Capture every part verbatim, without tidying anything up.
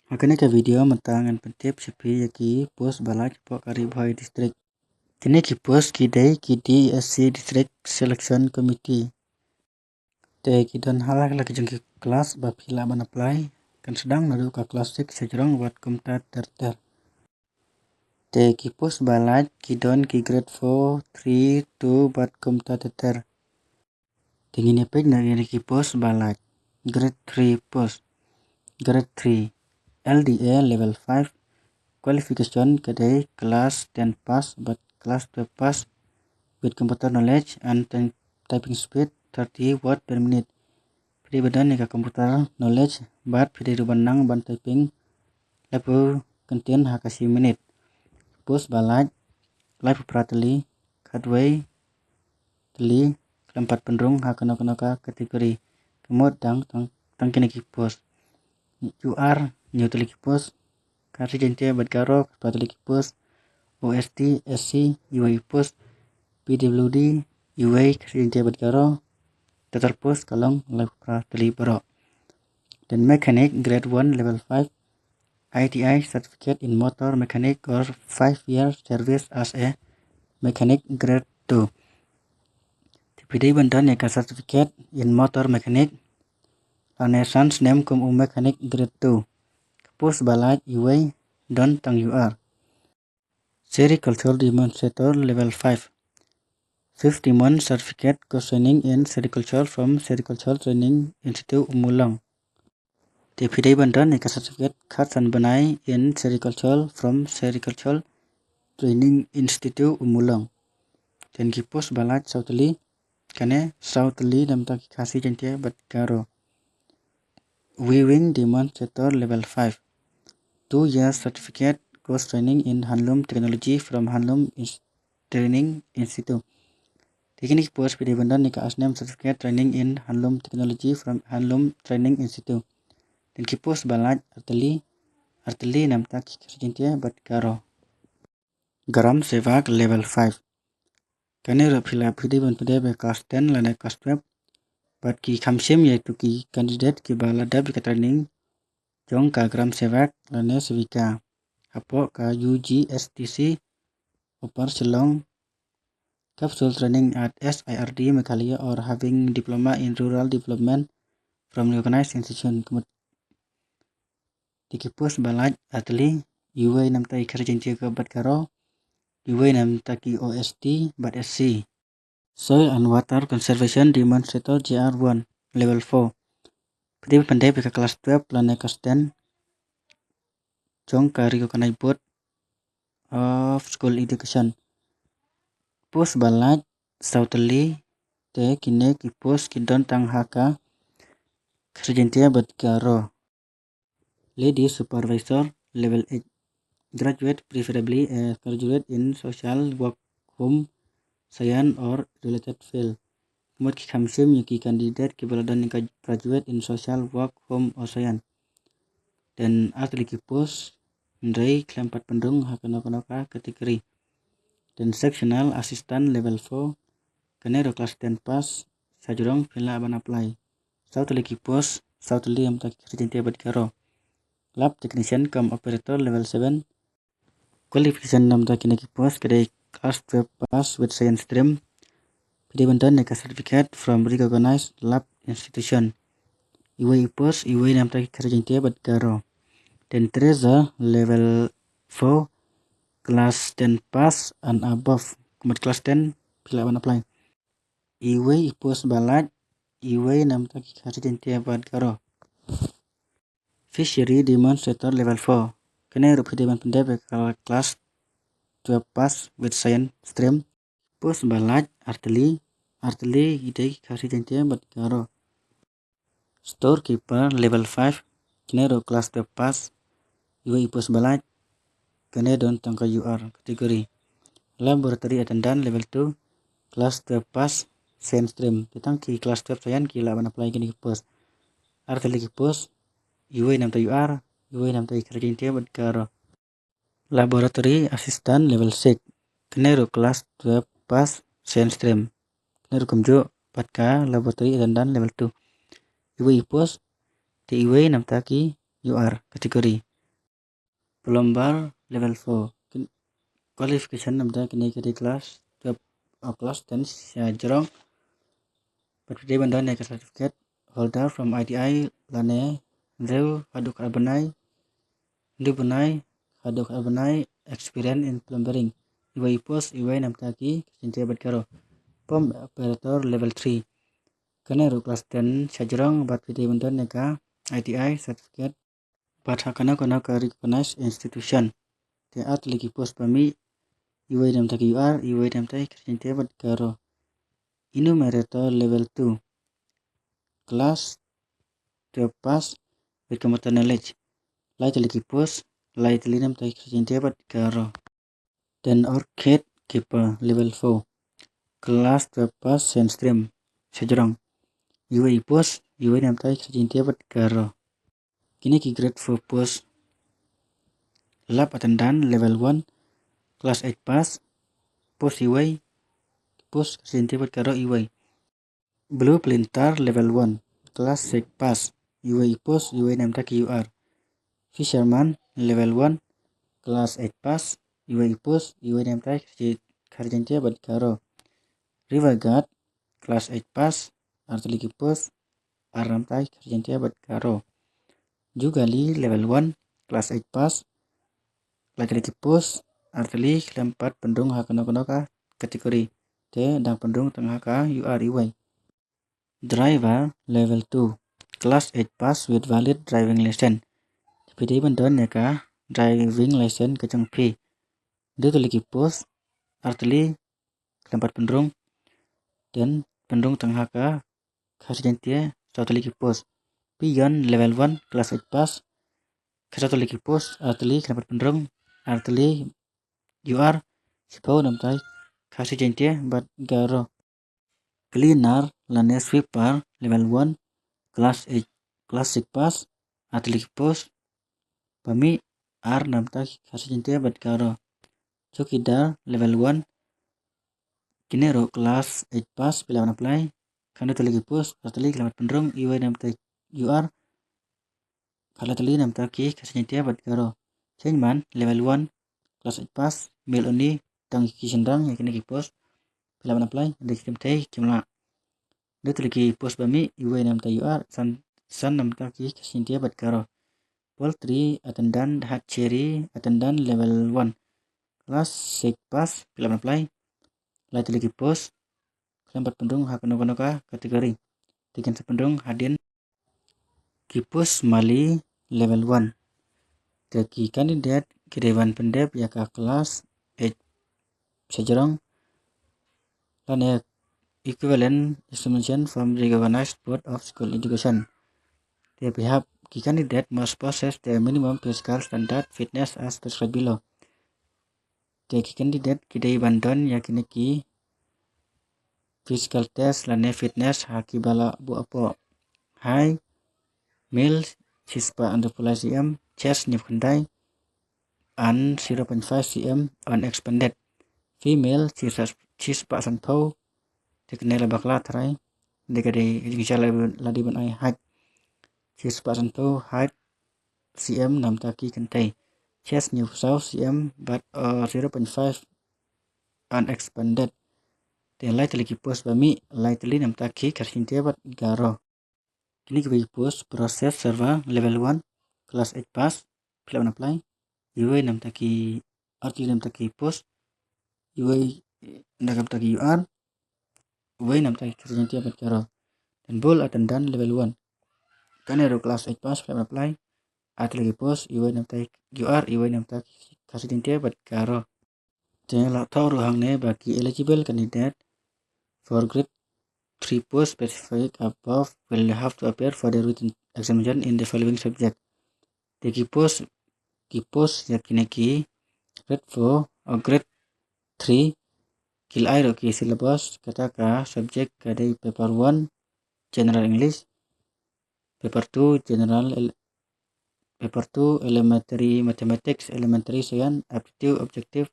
Ha kane ka video mynta ngan pyntip sha phi ïa ki post ba lait hapoh ka Ri Bhoi District. Kine ki post ki dei ki D S C District Selection Committee. Te ki don ha la ki jong ki class ba phi lah ban apply. Kan sdang naduh ka class six sha jrong bad kumta ter ter. Te ki post ba lait ki don ki grade four, three, two bad kumta ter ter. Te ngin ïa peit na kine ki post ba lait. Grade three post. Grade three, L D A level five. Qualification ka dei class ten pass bad class twelve pass with computer knowledge and typing speed thirty word per minute. Phi dei ban don ïa ka computer knowledge bad phi dei ruh ban nang ban typing laiphew kyntien ha ka shi minit. Post ba lait, laiphew phra tylli, khatwei tylli, khlem pat pynrung ha kano kano ka category. Ka mut dang tang, tang kine ki post. U ar, hynñiew tylli ki post. Khasi Jaiñtia bad Garo, khatphra tylli ki post. O S T, S C, uwei post. P W D, uwei, Khasi Jaiñtia bad Garo. Total post ka long laiphew phra tylli baroh. Then mechanic grade one level five, I T I certificate in motor mechanic or five year service as a mechanic grade two. Te phi dei ban don ïa ka certificate in motor mechanic lane san snem kum u mechanic grade two. Ka post ba lait, uwei, don tang u ar. Sericulture demonstrator level five. Fifty month certificate course training in sericulture from Sericulture Training Institute Ummulong. Te phi dei ban don ïa ka certificate khatsan bnai in sericulture from Sericulture Training Institute Ummulong. Then ki post ba lait saw tylli, kane saw tylli namta ki Khasi Jaiñtia bad Garo. Weaving demonstrator level five. Two year certificate course training in handloom technology from Handloom Ins-, Training Institute. Te kine ki post phi dei ban don ïa ka ar snem certificate training in handloom technology from Handloom Training Institute. Then ki post ba lait ar tylli, ar tylli namta ki Khasi Jaiñtia bad Garo. Gram Sevak level five. Kane ruh phi lah, phi dei ban pyndep ïa ka class ten lane class twelve. Bad ki kham shim ïa kito ki candidate kiba la dep ïa ka training jong ka Gram Sevak lane Sevika hapoh ka U G S T C, Upper Shillong, capsule training at S I R D Meghalaya or having diploma in rural development from recognized institution. Ka mut te ki post ba lait ar tylli, uwei namta ki Khasi Jaiñtia bad Garo, uwei namta ki O S T bad S C. Soil and Water Conservation Demonstrator G R one, Level four. Phi dei ban pyndep ïa ka class twelve lane class ten jong ka Recognized Board of School Education. Post ba lait saw tylli, te kine ki post ki don tang ha ka Khasi Jaiñtia bad Garo. Lady Supervisor, Level eight. Graduate, preferably a graduate in social work, home science or related field. Ka mut ki kham shim ïa ki candidate kiba la don ïa ka graduate in social work, home or science. Then ar tylli ki post, hynrei khlem pat pynrung ha kano kano ka category. Then Sectional Assistant Level four, kane ruh class ten pass sha jrong phi lah ban apply. Saw tylli ki post, saw tylli namta ki Khasi Jaiñtia bad Garo. Lab Technician cum Operator Level seven. Qualification namta kine ki post ka dei class twelve pass with science stream. Phi dei ban don ïa ka certificate from recognized lab institution. Uwei i post, uwei namta ki Khasi Jaiñtia bad Garo. Then Treasurer, Level four, class ten pass and above. Ka mut class ten phi lah ban apply. Uwei i post ba lait, uwei namta ki Khasi Jaiñtia bad Garo. Fishery Demonstrator Level four. Kane ruh phi dei ban pyndep ïa ka class twelve pass with science stream. Post ba lait ar tylli, ar tylli ki dei ki Khasi Jaiñtia bad Garo. Storekeeper Level five, kane ruh class twelve pass, uwei i post ba lait, kane don tang ka U R category. Laboratory Attendant Level two, class twelve pass, science stream. Te tang ki class twelve science ki lah ban apply kine ki post. Ar tylli ki post, uwei namta U R, uwei namta ki Khasi Jaiñtia bad Garo. Laboratory Assistant Level six, kane ruh class twelve pass, science stream. Kane ruh kumjuh bad ka Laboratory Attendant Level two. Uwei i post, te uwei namta ki U R category. Plumber level four. Qualification namta kine ki dei class twelve, class ten sha jrong. Bad phi dei ban don ïa ka certificate holder from I T I lane hynriew haduh khatbnai, hynriew bnai haduh khatbnai experience in plumbering. Iwei i post, iwei namta ki Khasi Jaiñtia bad Garo. Pump operator level three. Kane ruh class ten sha jrong bad phi dei ban don ïa ka I T I certificate bad ha kano kano ka recognized institution. Te ar tylli ki post ba mih, iwei namta ki U R, iwei namta ki Khasi Jaiñtia bad Garo. Enumerator level two. Class twelve pass with computer knowledge. Lai tylli ki post, lai tylli namta ki Khasi Jaiñtia bad Garo. Then orchid keeper level four. Class twelve pass science stream sha jrong. Iwei i post, iwei namta ki Khasi Jaiñtia bad Garo. Kine ki grade four post. Lab attendant level one, class eight pass, post iwei, post Khasi Jaiñtia bad Garo iwei. Blueprinter level one, class six pass, iwei i post, iwei namta ki U R. Fisherman level one, class eight pass, iwei i post, iwei namta ki Khasi Jaiñtia bad Garo. River guard, class eight pass, ar tylli ki post, ar namta ki Khasi Jaiñtia bad Garo. Jugalee level one, class eight pass, lai tylli ki post, ar tylli, khlem pat pynrung ha kano kano ka category. Te dang pynrung tang ha ka U R iwei. Driver level two, class eight pass with valid driving license. Phi dei ban don ïa ka driving license ka jong phi. Hynriew tylli ki post, ar tylli, khlem pat pynrung. Then pynrung tang ha ka Khasi Jaiñtia, saw tylli ki post. Peon level one, class eight pass, ka saw tylli ki post, ar tylli, khlem pat pynrung, ar tylli, U R, shiphew namta ki Khasi Jaiñtia bad Garo. Cleaner lane sweeper level one, class eight, class six pass, ar tylli ki post, ba mih, ar namta ki Khasi Jaiñtia bad Garo. Chowkidar level one, kine ruh class eight pass, phi lah ban apply. Khatsan tylli ki post, ar tylli, khlem pat pynrung, iwei namta U R, khatlai tylli namta ki Khasi Jaiñtia bad Garo. Chainman level one, class eight pass, male only, tang ki shynrang ïa kine ki post. Phi lah ban apply, hynrei ki kynthei kim lah. Hynriew tylli ki post ba mih, iwei namta U R, san, san namta ki Khasi Jaiñtia bad Garo. Poultry attendant, hatchery attendant level one, class six pass, phi lah ban apply. Lai tylli ki post, khlem pat pynrung ha kano kano ka category. Te kin sa pynrung hadien ki post mali level one. Te ki candidate ki dei ban pyndep ïa ka class eight sha jrong lane equivalent examination from the Recognized Board of School Education. Te phi hap, ki candidate must possess the minimum physical standard fitness as prescribed below. Te ki candidate ki dei ban don ïa kine ki physical test lane fitness ha ki ba la buh hapoh. Height, male, shispah hynriewphew lai centimeter, chest hynñiewphew khyndai, and zero point five centimeter unexpanded. Female, shispah, shispah sanphew, te kane la bakla tharai, te ka dei jingshisha la, la dei ban ai height. Shispah sanphew height, centimeter namta ki kynthei. Chest hynñiewphew saw centimeter bad, uh, zero point five unexpanded. Te lai tylli ki post ba mih, lai tylli namta ki Khasi Jaiñtia bad Garo. Kine kiwei ki post, process server level one, class eight pass, phi lah ban apply. Iwei namta ki, ar tylli namta ki post. Iwei namta ki U R. Iwei namta ki Khasi Jaiñtia bad Garo. Then bull attendant level one. Kane ruh class eight pass, phi lah ban apply. Ar tylli ki post, iwei namta ki U R, iwei namta ki Khasi Jaiñtia bad Garo. Te la thoh ruh hangne ba ki eligible candidate for grade three post specified above will have to appear for the written examination in the following subject. Te ki post, ki post ïa kine ki grade four or grade three ki la ai ruh ki syllabus, kata ka subject ka dei paper one, General English, paper two, General El-, paper two, Elementary Mathematics, Elementary Science, Aptitude, Objective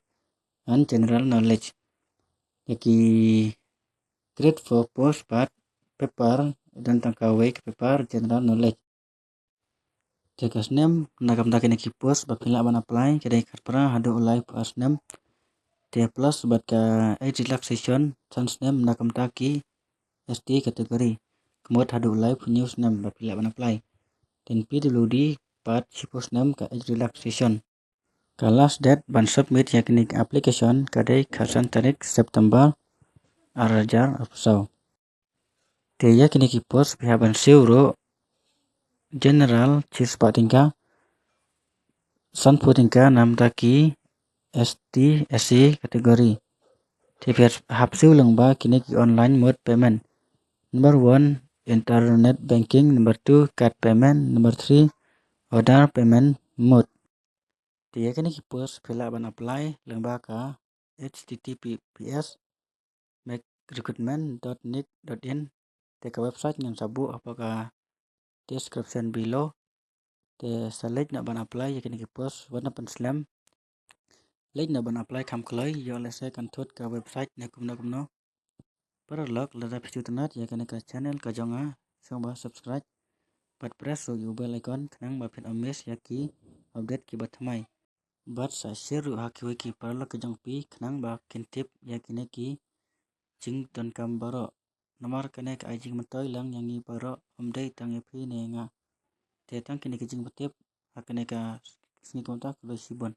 and General Knowledge. Ïa ki grade four post pat paper, don tang kawei ka paper General Knowledge. Te ka snem na ka bynta kine ki post ba phi lah ban apply ka dei khatphra haduh laiphew ar snem. Te plus bad ka age relaxation san snem na ka bynta ki S T category. Ka mut haduh laiphew hynñiew snem ba phi lah ban apply. Te P W D pat shiphew snem ka age relaxation. Ka last date ban submit ïa kine ki application ka dei khatsan tarik September ar hajar arphew saw. Te ïa kine ki post phi hap ban siew ruh general shispah tyngka, sanphew tyngka na ka bynta ki S T S C category. Te phi hap siew lyngba kine ki online mode payment. Number one, internet banking. Number two, card payment. Number three, order payment mode. Te ïa kine ki post phi lah ban apply lyngba ka H T T P S make recruitment dot nic dot in. Te ka website ngan sa buh hapoh ka description below. Te sa leit noh ban apply ïa kine ki post wat na pynslem. Leit noh ban apply kham kloi, ïoh lehse kan thut ka website ne kumno kumno. Paralok, lada phi sngewtynnat ïa kane ka channel ka jong nga, sngewbha subscribe bad press ruh ïa u bell icon khnang ba phin ym miss ïa ki update kiba thymmai. Bad sa share ruh ha kiwei ki paralok ki jong phi khnang ba kin tip ïa kine ki jingdonkam baroh. Namar kane ka ai jingmyntoi lang ïa ngi baroh, ym dei tang ïa phi ne nga. Te tang kine ki jingpyntip ha kane ka sngi kumta, khublei shibun.